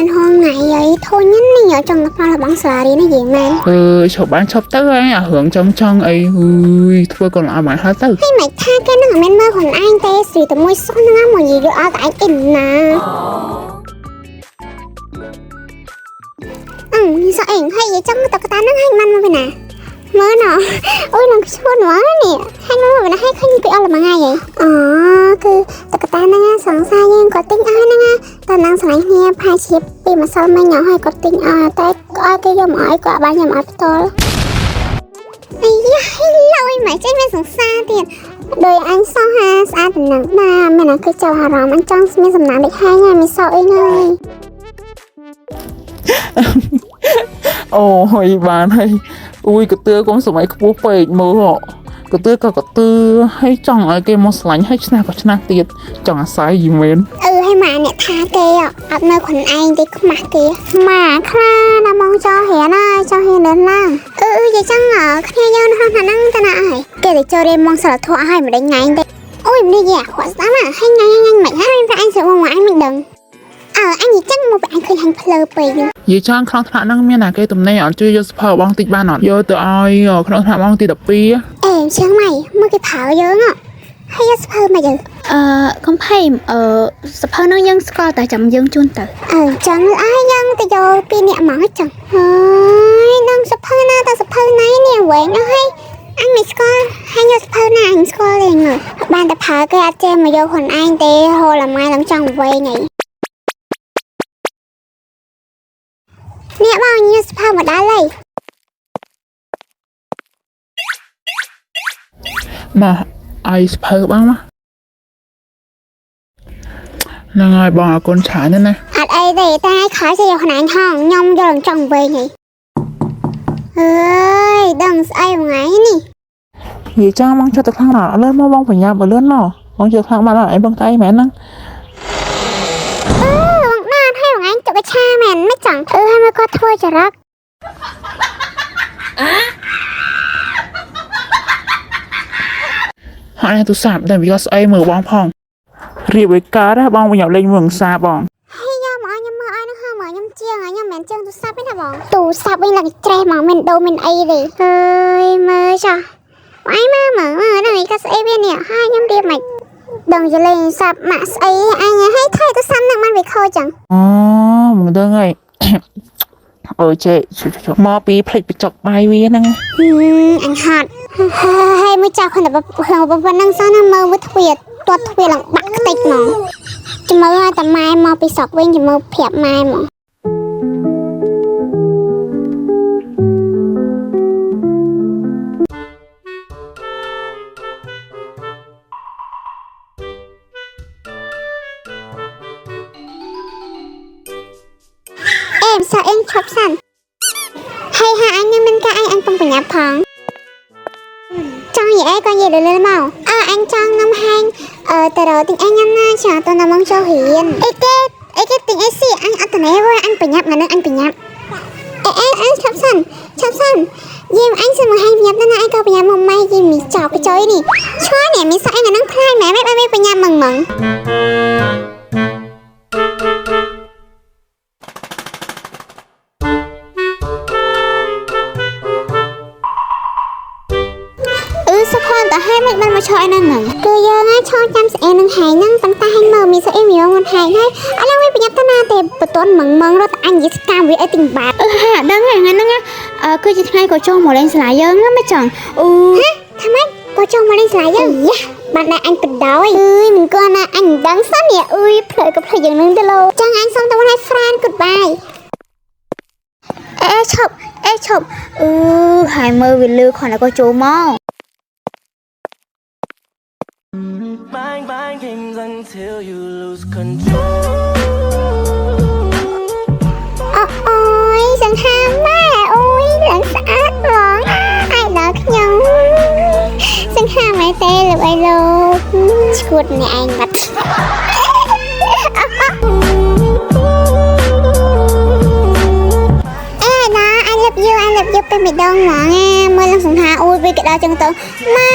រៀនហងថ្ងៃអីធុញនេះចង់ទៅផ្ដល់របស់សាលារៀននេះនិយាយមែន អឺឈប់បានឈប់ទៅហើយអារឿងចង់ចង់អីអើយធ្វើកូនឲ្យមកហើយទៅ ហើយមិនថាគេនឹងអត់មែនមើលខ្លួនឯងទេស្រីតែមួយសោះហ្នឹងមកនិយាយយកឲ្យតែឯងអ៊ីនណាអឺសអេងហើយចង់តកតាហ្នឹងឲ្យมันមកពីណាមើលណោះអូយនឹងឈួនមកនេះហើយមកពីណាឲ្យឃើញពីអស់មួយថ្ងៃហីអូគឺតកតាហ្នឹងសង្សារយើងគាត់ទិញឲ្យហ្នឹងតើនឹងស្រឡាញ់គ្នាផាជាពីម្សិលមិញឲ្យគាត់ទិញឲ្យតែឲ្យគេយកមកឲ្យគាត់បានយកមកឲ្យផ្ទាល់អាយ៉ាឡយមកចេញមានសង្សារទៀតដោយអញសោះហាស្អាតតំណឹងដែរមានអាគឺចាប់អារម្មណ៍អញចង់មានសំណាងដូចហែងហើយមានសក់អីហើយ អូយបានហើយអួយកទឿកុំសម័យខ្ពស់ពេកមើលកទឿក៏កទឿហើយចង់ឲ្យគេមកស្រឡាញ់ហើយឆ្នះក៏ឆ្នះទៀតចង់អាស្រ័យយីមែន អឺហើយម៉ាអ្នកថាគេអត់នៅខ្លួនឯងទេខ្មាស់គេម៉ាខ្លាដល់មកចោលរៀនហើយចង់រៀនលឿនឡើងអឺអឺយាយចឹងគ្នាយើងនៅក្នុងហ្នឹងតើណាអើយគេទៅចូលរៀនមកសិលធម៌ឲ្យមិនដេញថ្ងៃទេអូយនេះយាគាត់ស្ដាប់ហើយថ្ងៃថ្ងៃមិនហើយប្រាអញស្រួលមកអញមិនដឹងអើអញនិយាយចឹងមកអញឃើញហាញ់ភ្លើពេក និយាយចង់ក្នុងថ្នាក់ហ្នឹងមានអាគេទំនេរអត់ជួយយកសភៅបងតិចបានអត់យកទៅឲ្យក្នុងថ្នាក់បងទី12 អេចឹងម៉ៃមើលគេប្រើយើងហើយយកសភៅមកយើង អឺកំភៃអឺសភៅនឹងយើងស្គាល់តែចាំយើងជូនទៅ អើចឹងអើយើងទៅយកពីរនាក់មកចឹងហើយដឹងសភៅណាតើសភៅណៃនេះវែងអស់ហើយអញមិនស្គាល់ហើយយកសភៅណាអញស្គាល់ទេមើលបានតែប្រើគេអត់ចេះមកយកខ្លួនឯងទេហូរលម៉ាយឡើងចង់វែងអីនេះបងញយកសភៅមកដល់ហើយ មកឲ្យសភៅបងមកហ្នឹងហើយបងអរគុណច្រើនណាស់ណា អត់អីទេតែឲ្យខោចេះយកខ្លួនឯងហងខ្ញុំយកឡើងចង់វែងអីអើយដឹងស្អីមួយថ្ងៃនេះ និយាយចង់បងចុះទៅខាងណាអត់លឿនមកបងបញ្ញាបើលឿនមកបងជឿខាងបានអត់អីបងតែអីមែនហ្នឹង អឺបងណានហើយបងឯងទុកកឆាមែនមិនចង់អឺហើយមកគាត់ធ្វើចរិត ហើយទូរស័ព្ទតែវាស្អីមើលបងផងរៀបឲ្យកើតណាបងបញ្ញាលេងមើលសារបង ហើយយកមកឲ្យខ្ញុំមើលឲ្យនឹងហៅមកខ្ញុំជាងឲ្យខ្ញុំមិនមែនជាងទូរស័ព្ទទេណាបងទូរស័ព្ទវិញឡើងច្រេះមកមិនដូរមិនអីទេអើយមើលចាបងឯងមើលមើលមើលហ្នឹងឯងក៏ស្អីវានេះហើយខ្ញុំរៀបមិនដឹងចលេងស័ព្ទម៉ាក់ស្អីអញហើយថយទូរស័ព្ទហ្នឹងបានវាខូចចឹង អូមិនដឹងហើយ អូចេមកពីផ្លេចបញ្ចុកបាយវាហ្នឹង ហឹមអញហត់ហើយមួយចៅគាត់តែប៉ុណ្ណឹងសោះណាមើលមួយទ្វាទាត់ទ្វាឡើងបាក់ខ្ទេចហ្មងចាំមើលឲ្យតែម៉ែមកពីស្រុកវិញចាំមើលប្រាប់ម៉ែហ្មង អេមសាអេងឈប់សិនហើយហាអញនឹងមិនកាអញអញពងបញ្ញាប់ផងចង់និយាយអីក៏និយាយលឿនៗមកអើអញចង់នំហែងអឺទៅរកទិញអីញ៉ាំណាចាតើណាមកចូលរៀនអីគេអីគេទិញអីស៊ីអញអត់តណែវើអញបញ្ញាប់ថ្ងៃនេះអញបញ្ញាប់អេអេអញឈប់សិនឈប់សិនយេមអញសិនមកហែងបញ្ញាប់ណាស់ណាអញក៏បញ្ញាប់មកម៉ែយេមីចោកចុយនេះឆ្ងល់នេះមីសាអញថ្ងៃហ្នឹងផ្លាយម៉ែមិនឲ្យបញ្ញាប់ម៉ងម៉ង អឺសុខនតើហេមិនបានមកឆោយហ្នឹងហ្នឹងគឺយើងណាឆោចាំស្អែនឹងហែងហ្នឹងប៉ុន្តែហែងមើលមានស្អែមានមុនហែងហើយឥឡូវវាប្រញាប់ទៅណាទេបន្ទាន់ម៉ងម៉ងរត់អញនិយាយស្កាមវាអីទិញបាត អឺហាដឹងហើយថ្ងៃហ្នឹងណាអឺគឺជាថ្ងៃក៏ចង់មកលេងសាលាយើងណាមិនចង់អូ ថាម៉េចក៏ចង់មកលេងស្លាយើងយ៉ាបានតែអញបដោយអើយមិនគាត់ណាអញមិនដឹងសិននេះអើយផ្លូវក៏ផ្លូវយ៉ាងហ្នឹងទៅលោចង់អញសុំទៅឲ្យហ្វ្រាន goodbye អេឈប់អេឈប់អឺហើយមើលវាលឺគ្រាន់តែក៏ចូលមក Bang bang games until you lose control. អូអូយសង្ហាម៉ែអូយឡើងស្អាតហ្មងអាយដល់ខ្ញុំសង្ហាម៉ែទេលោកអីលោកឈួតអ្នកឯងបាត់ អេណា I love you I love you ពេលម្ដងហ្មងអាមើលឡើងសង្ហាអូយវាក៏ដល់ចឹងទៅម៉ែ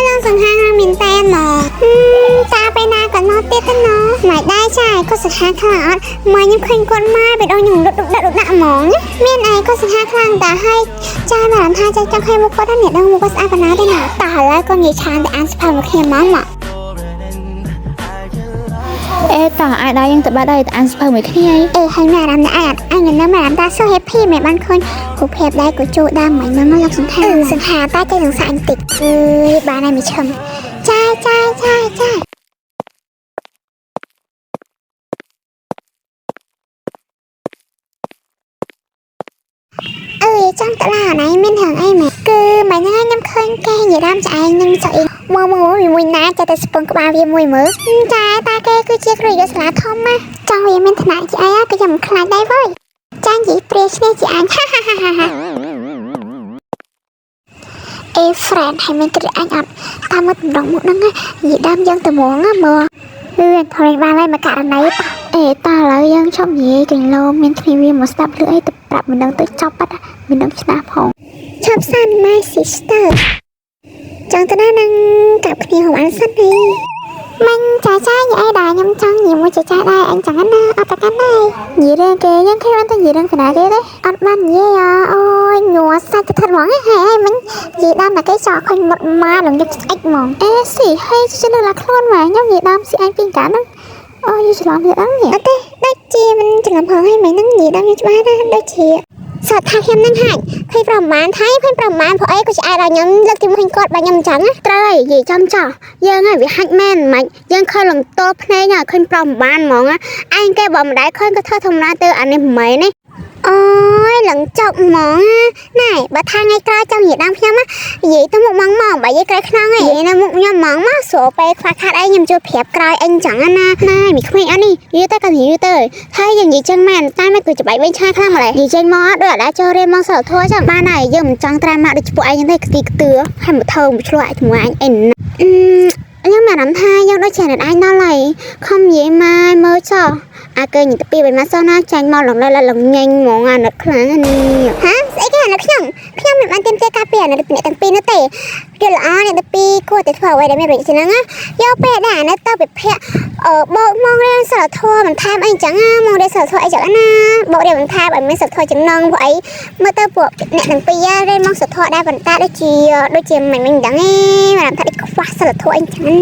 ឡើងសង្ហាខ្លាំងមែនតែនហ្មងតាពេលណាក៏មកទៀតទៅណ មិនដែរចាគាត់សង្ហាខ្លាំងអត់មកខ្ញុំឃើញគាត់មកបេះដូងខ្ញុំរត់ដាក់ដាក់ហ្មងមានអីគាត់សង្ហាខ្លាំងតាហើយចាមានអារម្មណ៍ថាចាចង់ឃើញមុខគាត់ណាដឹងមុខគាត់ស្អាតប៉ុណ្ណាទេណាតោះឥឡូវកុំនិយាយច្រើនទៅអានសៀវភៅមួយគ្នាហ្មងមក អេតោះអាចដល់យើងទៅបាត់ហើយទៅអានសៀវភៅមួយគ្នាអី អេហើយមានអារម្មណ៍ថាអញនៅមានអារម្មណ៍ថា so happy មិនបានឃើញរូបភាពដែរក៏ចូលដើមមិញហ្នឹងលោកសង្ហាសង្ហាតែចេះសង្សារអញតិចអើយបានហើយមួយឈឹងចាចាចាចាអើយចង់តឡាណៃមានរឿងអីមែនគឺមិញហ្នឹងខ្ញុំឃើញគេនិយាយដើមឆ្អែងនឹងចុះអីមើលមើលមួយណាចេះតែស្ពឹងក្បាលវាមួយមើលចាតាគេគឺជាគ្រូយុសាលាធំណាចង់វាមានឋានៈជាអីក៏ខ្ញុំមិនខ្លាចដែរវើយចាញ់និយាយព្រាឈ្នះជាអញហាហាហាហាអេ friend ហើយមានគិតអញអត់តាមមើលតម្រងមុខហ្នឹងនិយាយដើមយើងទៅហ្មងមើលលឿនថយបានហើយមកករណីតោះ អេតោះឥឡូវយើងឈប់និយាយកែងលោមានគ្នាវាមកស្ដាប់លឺអីទៅប្រាប់មិនដឹងទៅចប់បាត់មិនដឹងឆ្នះផង ឈប់សិន my sister ចង់ទៅណានឹងកាប់គ្នាហូបអានសិនហីមិញចាចានិយាយអីដែរខ្ញុំចង់និយាយមួយចាចាដែរអញចង់ណាអត់ប្រកាន់ដែរ និយាយរឿងគេយើងឃើញបានតែនិយាយរឿងកណាគេទេ អត់បាននិយាយអូយញ័រសាច់ទៅថិតហ្មងហេមិញនិយាយដល់តែគេចោលឃើញមុតមកលងយកស្អិចហ្មង អេស៊ីហើយជិះលើឡាខ្លួនមកខ្ញុំនិយាយដើមស៊ីអញពីកាលហ្នឹងអូយច្រឡំទៀតហ្នឹងនេះ អត់ទេដូចជាមិនច្រឡំផងហើយមិញហ្នឹងនិយាយដល់ខ្ញុំច្បាស់ណាស់ដូចជាសត្វថាខ្ញុំនឹងហាច់ឃើញប្រមាណថៃឃើញប្រមាណព្រោះអីក៏ឆ្អែតដល់ខ្ញុំលើកទីមួយឃើញគាត់បើខ្ញុំអញ្ចឹង ត្រូវហើយនិយាយចំចោះយើងហើយវាហាច់មែនមិនយើងឃើញលងតលភ្នែកហើយឃើញប្រំបានហ្មងឯងគេបើមិនដែរឃើញក៏ធ្វើធម្មតាទៅអានេះមិនមែនទេ អូយឡើងចប់ហ្មងណែបើថាថ្ងៃក្រោយចង់និយាយដើមខ្ញុំនិយាយទៅមុខហ្មងហ្មងបើនិយាយក្រោយខ្នងឯងនិយាយនៅមុខខ្ញុំហ្មងមកស្រួលពេលខ្វះខាតអីខ្ញុំជួយប្រាប់ក្រោយអីចឹងណា ណែមីក្មេងអត់នេះយូរទៅក៏យូរទៅហើយយើងនិយាយចឹងមែនតែមិនគឺច្បាច់វិញឆាខ្លាំងម្ល៉េះនិយាយចេញមកដូចអត់ដែរចូលរៀនមកសិលធัวចឹងបានហើយយើងមិនចង់ត្រាំមកដូចពួកឯងចឹងទេខ្ទីខ្ទឿហើយមកធ្វើមកឆ្លោះជាមួយអញអីណាអឺខ្ញុំមានអារម្មណ៍ថាយើងដូចជាអ្នកឯងដល់ហើយខំនិយាយមកមើលចោះអាគេនិយាយទៅពីបីមកសោះណាចាញ់មកឡងឡងញញហ្មងអាណិតខ្លាំងនេះ ហាស្អីគេអាណិតខ្ញុំខ្ញុំមិនបានទៀមទាការពារអាណិតអ្នកទាំងពីរនោះទេយល់ល្អអ្នកទាំងពីរគួរតែធ្វើអ្វីដែលមានប្រយោជន៍ជាងហ្នឹងណាយកពេលដែលអាណិតទៅវិភាគអឺបោកមករៀនសិលធម៌បន្ថែមអីចឹងណាមករៀនសិលធម៌អីចឹងណាបោករៀនបន្ថែមឲ្យមានសិលធម៌ចំណងព្រោះអីមើលទៅពួកអ្នកទាំងពីររៀនមកសិលធម៌ដែរប៉ុន្តែដូចជាដូចជាមិនមិនដឹងទេមានអារម្មណ៍ថាដូចខ្វះសិលធម៌អីចឹងណា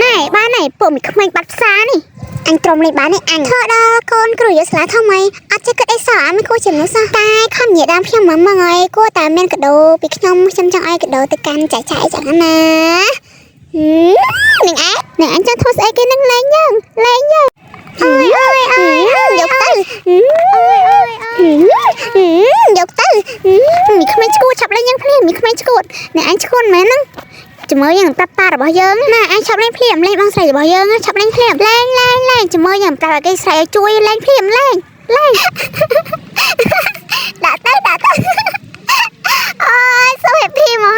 ណែបានហើយពួកមីក្មេងបាត់ផ្សារនេះ អញទ្រាំលេងបាននេះអញធ្វើដល់កូនគ្រូយកសាលាធំអីអត់ចេះគិតអីសោះអាមិនគួរជាមនុស្សសោះតែខំនិយាយដើមខ្ញុំមកមកអីគួរតែមានកដោពីខ្ញុំខ្ញុំចង់ឲ្យកដោទៅកាន់ចែកចែកចឹងណានឹងឯង នឹងអញចង់ធ្វើស្អីគេនឹងលេងយើងលេងយើង អើយអើយអើយយកទៅអើយអើយយកទៅ មីក្មេងឈួតឆាប់លេងយើងភ្លាមមីក្មេងឈួតអ្នកអញឈួតមែនហ្នឹងជាមួយយើងនឹងប្រាប់តារបស់យើងណាអញឆាប់លេងភ្លាមលេងបងស្រីរបស់យើងឆាប់លេងភ្លាមលេងលេងលេងជាមួយយើងប្រាប់ឲ្យគេស្រីឲ្យជួយលេងភ្លាមលេងលេង ដាក់ទៅដាក់ទៅអូយ so happy ហ្មង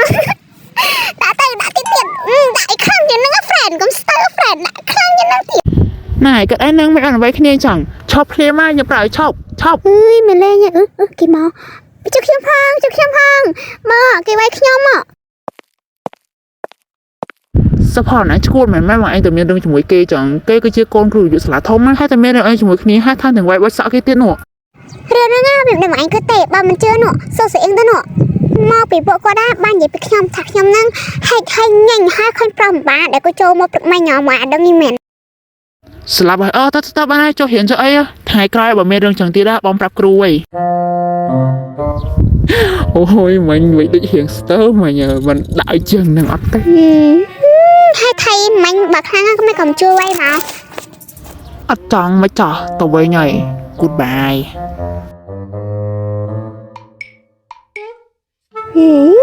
ដាក់ទៅដាក់ទៀតទៀតដាក់ឲ្យខ្លាំងជាងហ្នឹង friend កុំស្ទើ friend ដាក់ខ្លាំងជាងហ្នឹងទៀត ណែគាត់ឯងនឹងមិនអត់អ្វីគ្នាចឹងឈប់ភ្លាមមកខ្ញុំប្រាប់ឲ្យឈប់ឈប់ អើយមិនលេងអឺអឺគេមកជួយខ្ញុំផងជួយខ្ញុំផងមកគេវាយខ្ញុំមក សផនអញឈួតមែនមែនមកឯងទៅមានរឿងជាមួយគេចឹងគេគឺជាកូនគ្រូយុសាលាធំណាហើយតែមានរឿងអីជាមួយគ្នាហើយថែមទាំងវាយបាច់សក់គេទៀតនោះ រឿងហ្នឹងណាវាមិនដឹងឯងគិតទេបើមិនជឿនោះសូស្អៀងទៅនោះមកពីពួកគាត់ដែរបាននិយាយពីខ្ញុំថាខ្ញុំហ្នឹងហែកហែងញញហើយខំប្រំបានដែលគាត់ចូលមកព្រឹកមិញមកអាដឹងនេះមែន ស្លាប់ហើយអើតើតើបានហើយចុះរៀនចុះអីថ្ងៃក្រោយបើមានរឿងចឹងទៀតបងប្រាប់គ្រូហីអូយមិញវិញដូចរៀងស្ទើមិញមិនដាក់ឲ្យជាងនឹងអត់ទេ ហើយថៃមិញបើខ្លាំងក៏មិនកំជួយໄວមក អត់ចង់មកចោះទៅវិញហើយ Goodbye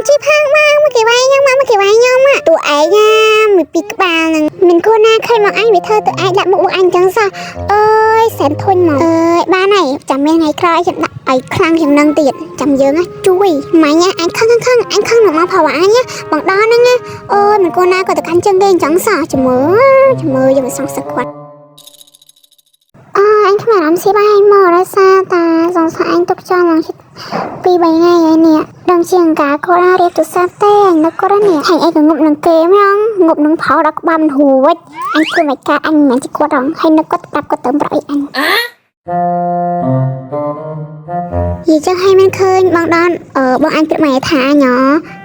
ជីផាងមកមកគេវាយខ្ញុំមកគេវាយខ្ញុំតួឯងណាមួយពីរក្បាលហ្នឹងមិនគួរណាឃើញមកអញវាធ្វើទៅឯងដាក់មុខមកអញចឹងសោះអើយសែនធុញមកអើយបានហើយចាំមានថ្ងៃក្រោយខ្ញុំដាក់ឲ្យខ្លាំងជាងនឹងទៀតចាំយើងជួយម៉ាញ់អញខឹងខឹងអញខឹងនឹងមកផាវអញបងដល់ហ្នឹងណាអូយមិនគួរណាក៏ទៅកាន់ជើងគេអញ្ចឹងសោះចាំមើលចាំមើលយើងមិនសងសឹកគាត់អើអញគ្មានអារម្មណ៍សៀបឯងមកដោយសារតាសង្សារអញទុកចោលឡើងជិតពីរបីថ្ងៃហើយនេះដឹងជាអង្ការគាត់រៀបទូរស័ព្ទទេអញនឹកគាត់នេះហែងអីក៏ងប់នឹងគេហ្មងងប់នឹងផោដល់ក្បាលមិនរួច អញធ្វើមិនកើតអញមិនមែនជាគាត់ហងហើយនៅគាត់ប្រាប់គាត់ទៅប្រអីអញនិយាយចឹងហើយមានឃើញបងដនអឺបងអញប្រាប់ម៉ែថាញ៉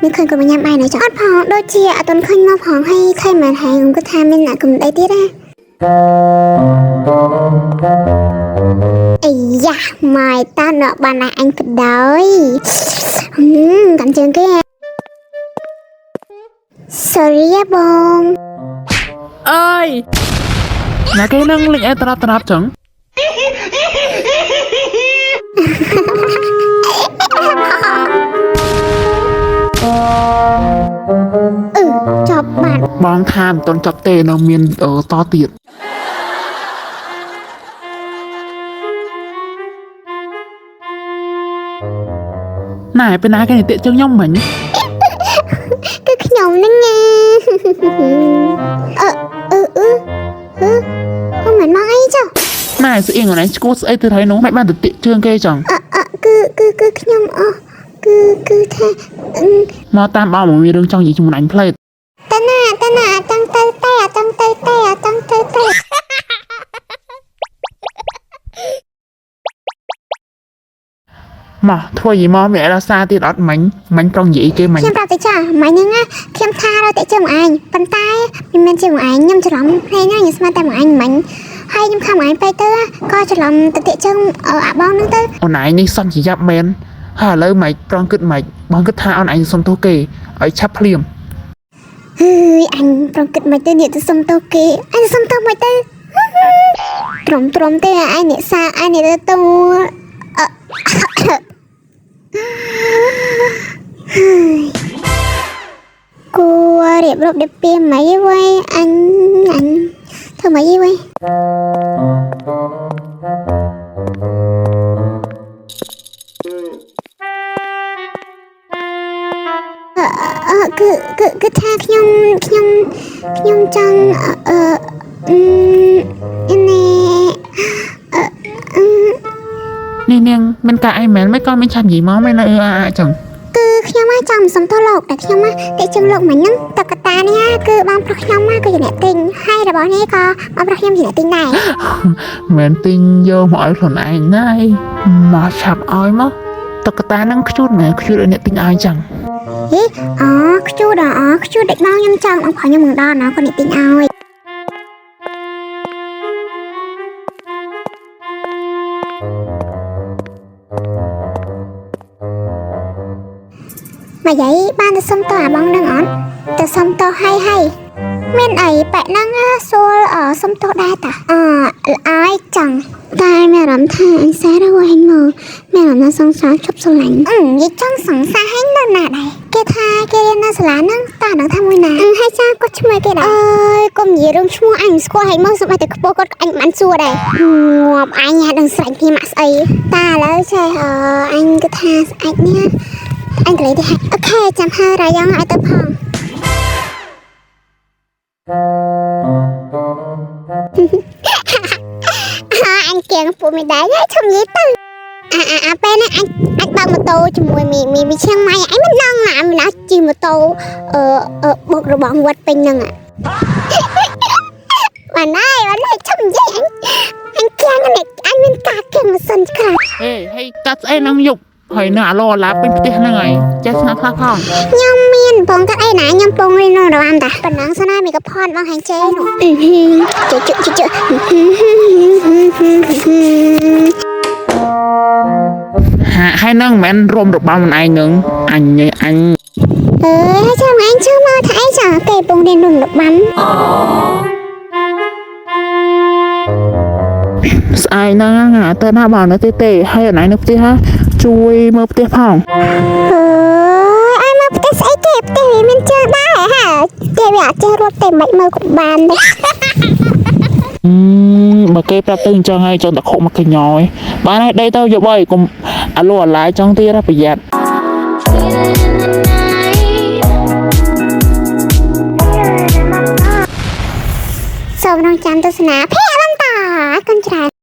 មានឃើញគាត់មកញ៉ាំបាយនៅចឹងអត់ផងដូចជាអត់ទាន់ឃើញមកផងហើយឃើញមែនហើយខ្ញុំគាត់ថាមានអ្នកកំដីទៀតណាអាយ៉ាម៉ែតានៅបានណាអញបដ ாய் ហឹមកាន់ជើងគេ Sorry អាបង អើយណាគេនឹងលេងអែត្រាប់ត្រាប់ចឹង អឺចប់បាត់ បងថាមិនទាន់ចប់ទេនៅមានអឺតទៀតណែពេលណាគេនិតិជើងខ្ញុំមិញ គឺខ្ញុំហ្នឹងណាអឺអឺអឺហឺហឺមិនមកអីចុះ ណែស្អៀងអនឯងឈួតស្អីទៅហើយនោះមិនបានទៅតិជើងគេចឹង អឺអឺគឺគឺគឺខ្ញុំអស់គឺគឺថាអឺ មកតាមបងមកមានរឿងចង់និយាយជាមួយអញផ្លេត តាណាតាណាអត់ចង់ទៅទេអត់ចង់ទៅទេអត់ចង់ទៅទេ មកធ្វើយីមកមានអីដល់សារទៀតអត់មិញមិញប្រងនិយាយគេមិញ ខ្ញុំប្រាប់ទៅចាម៉ៃហ្នឹងណាខ្ញុំថារត់តែជើងឯងប៉ុន្តែមិនមែនជើងឯងខ្ញុំច្រឡំភ្នែកណាខ្ញុំស្មានតែមកឯងមិញហើយខ្ញុំខំឯងពេកទៅក៏ច្រឡំទៅតិជើងអាបងហ្នឹងទៅ អូនឯងនេះសំជាយ៉ាប់មែនហើយឥឡូវម៉េចប្រងគិតម៉េចបងគិតថាអូនឯងសុំទោសគេឲ្យឆាប់ភ្លាម ហើយអញប្រងគិតមិនទៅនេះទៅសុំទោសគេអញសុំទោសមិនទៅ ទ្រាំទ្រាំទេអញអ្នកសាអញអ្នកទៅអឺហើយគួររៀបរាប់ដពីម៉េចវ៉ៃអញអញធ្វើម៉េចវ៉ៃអឺគឺគឺគឺថាខ្ញុំខ្ញុំខ្ញុំចង់អឺអឺនេះអឺអឺ នេះនាងមានការអីមែនមិនក៏មានឆាប់និយាយមកមែនអឺអាចឹង គឺខ្ញុំមកចង់សុំទោសលោកតែខ្ញុំមកតែជឹងលោកមិញហ្នឹងតកតានេះគឺបងប្រុសខ្ញុំមកគឺជាអ្នកទិញហើយរបស់នេះក៏បងប្រុសខ្ញុំជាអ្នកទិញដែរ មែនទិញយកមកឲ្យខ្លួនឯងណាយមកឆាប់ឲ្យមកតុក្កតាហ្នឹងខ្ជូតមែនខ្ជូតឲ្យអ្នកទិញឲ្យចឹង ហេអូខ្ជូតអូខ្ជូតដេកបងខ្ញុំចង់បងប្រុសខ្ញុំមិនដល់ណាគាត់អ្នកទិញឲ្យមកយាយបានទៅសុំទោសអាបងនឹងអត់ទៅសុំទោសហើយហើយមានអីបែកហ្នឹងសួលសុំទោសដែរតាអល្អយចង់តែមានអារម្មណ៍ថាអញសាររហែងមកមានអារម្មណ៍ថាសង្សារឈប់ស្រឡាញ់អឺនិយាយចង់សង្សារហែងនៅណាដែរគេថាគេរៀននៅសាលាហ្នឹងតើដឹងថាមួយណាអឺហើយចាគាត់ឈ្មោះគេដែរអើយកុំនិយាយរឿងឈ្មោះអញស្គាល់ហែងមកសូម្បីតែខ្ពស់គាត់អញមិនសួរដែរងាប់អញហ่าដឹងស្រេចគ្នាម៉ាក់ស្អីតាឥឡូវចេះអអញគិតថាស្អែកនេះអញកលេទេអូខេចាំហៅរ៉ាយ៉ងឲ្យទៅផង អញគៀងពួកមីដែរឈុំនិយាយទៅអាអាអាពេលហ្នឹងអញអញបើកម៉ូតូជាមួយមីមីមីឈៀងម៉ៃអញមិនដឹងណាមិនណាជិះម៉ូតូអឺអឺបុករបងវត្តពេញហ្នឹងបានហើយបានហើយឈុំនិយាយអញអញគៀងនេះអញមានការគៀងម៉ាស៊ីនខ្លាំង ហេហេកាត់ស្អីហ្នឹងយប់ហើយនៅអាឡឡាពេញផ្ទះហ្នឹងហើយចេះស្ងាត់ខ្លះផង ខ្ញុំមានបងកាត់អីណាខ្ញុំពងរៀននៅរបាំតាប៉ុណ្ណឹងសិនណាមីកផនបងហាញ់ចេនោះជជជជ ហាហើយហ្នឹងមិនមែនរួមរបាំខ្លួនឯងហ្នឹងអញឯងអញ អឺហើយចាំអញជឿមកថាអីចាគេពងរៀនរំរបាំ ស្អែកហ្នឹងណាទៅណាបងនៅទេទេហើយអនឯងនៅផ្ទះហ่าជួយមើលផ្ទះផង អើយឲ្យមកផ្ទះស្អីគេផ្ទះវាមានជើងដែរហាផ្ទះវាអត់ចេះរត់ទេមិនមើលក៏បានដែរ អឺបើគេប្រាប់ទៅអញ្ចឹងហើយចង់តែខុកមកកញ្ញយបានហើយដេកទៅយប់ហើយកុំអាលូអាឡាយចង់ទៀតណាប្រយ័ត្ន សូមរងចាំទស្សនាភាគបន្តអរគុណច្រើន